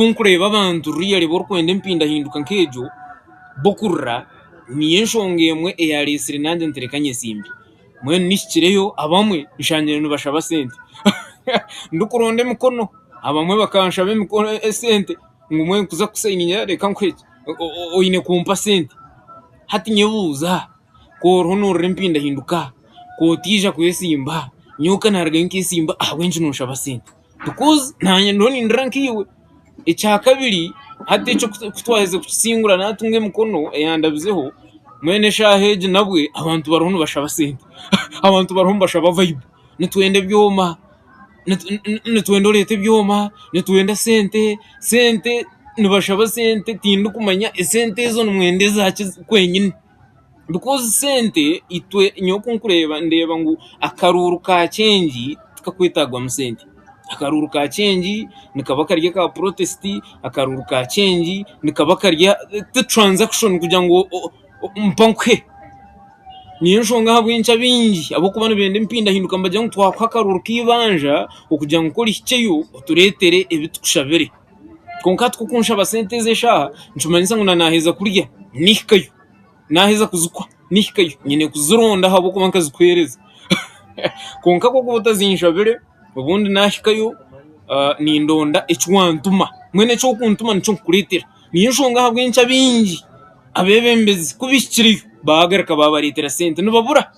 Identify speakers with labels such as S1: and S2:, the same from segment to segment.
S1: Ku nkureeba abantu really barikwenda empindahinduka nk'egyo bokurira, niyo enshonga emwe eyareetsire nangye nti reka nyesimbe. Mbwenu nihikireyo abamwe nshangire nibashaba sente ndikuronda emikono, abamwe bakanshaba emikono esente ngu mbwenu kuza kukusayiningira reka nkuhe ki, oine kumpa sente. Hati nyebuuza ku oriho noorora empindahinduka, ku otaija kwesimba, nyowe ka naarugayo nkeesimba ahabw'enki nonshaba sente? Because naanye ndiho nindira nkaiwe. Ekyakabiri hati ekyo ku twaheza kukisingura naatunga emikono eyandabizeho, mbwenu eshaaha egi nabwe abantu bariho nibashaba sente, abantu bariho nibashaba vibe, nitwenda ebyoma, nitwenda oreete ebyoma, nitwenda sente, sente nibashaba sente tindikumanya esente ezo nimwenda ezaki kwenyini? Because sente itwe nyowe oku nkureeba ndeeba ngu akaruuru ka kyengi tikakwetagwamu sente. Akaruuru ka kyengi nikaba kari aka protest, akaruuru ka kyengi nikaba kari ti transaction kugira ngu mpa nkuhe. Niyo nshonga ahabw'enki abaingi ahabw'okuba nibenda empindahinduka nibagira ngu twakuha akaruuru k'eibanja okugira ngu ku orihikyeyo otureetere ebi tukushabire. Kwonka hati ku orikunshaba sente ezi eshaaha nikimanyisa ngu na naaheza kurya nihikayo. Naaheza kuzikwa nihikayo nyine kuzironda ahabw'okuba nkazikuheereza. Kwonka ku orikuba otazinshabire obundi naahikayo nindonda eki wantuma mbwenu eki orikuntuma nikyo nkukureetera. Niyo nshonga ahabw'enki abaingi abeebembezi ku bahikireyo baagaruka baabareetera sente nibabura.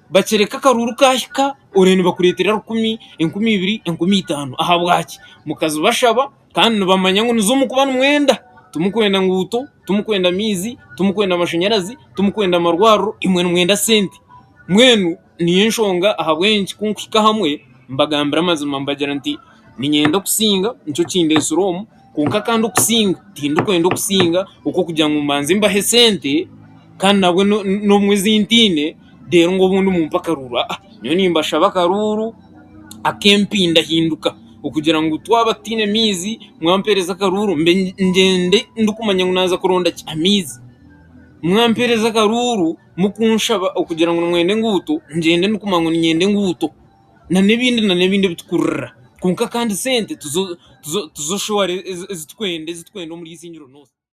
S1: Bakireka akaruuru kaahika oreeba nibakureetera rukumi, enkumi ibiri, enkumi itaano. Ahabwaki? Mukazibashaba kandi nibamanya ngu nizo murikuba nimwenda. Timukwenda nguuto, timukwenda maizi, timukwenda mashanyarazi, timukwenda marwariro, imwe nimwenda sente. Mbwenu niyo enshonga ahabw'enki ku nkuhika hamwe mbagambira amazima mbagira nti niinyenda okusinga nikyo kindeetsire omu kwonka kandi okusinga tindikwenda okusinga okw'okugira ngu mbanze mbahe sente kandi nabwe n'obumwe ezi ntaine reero ngu obundi mumpe akaruuru aa nyowe nimbashaba akaruuru ak'empindahinduka okugira ngu twaba tutaine maizi mwampeereza akaruuru mbe ngyende ndikumanya ngu naaza kuronda ki amaizi, mwampeereza akaruuru mukunshaba okugira ngu nimwenda enguuto ngyende ndikumanya ngu niinyenda enguuto na n'ebindi na n'ebindi ebi tukurira kwonka kandi sente tizo sure ezi turikwenda omuri Isingiro North.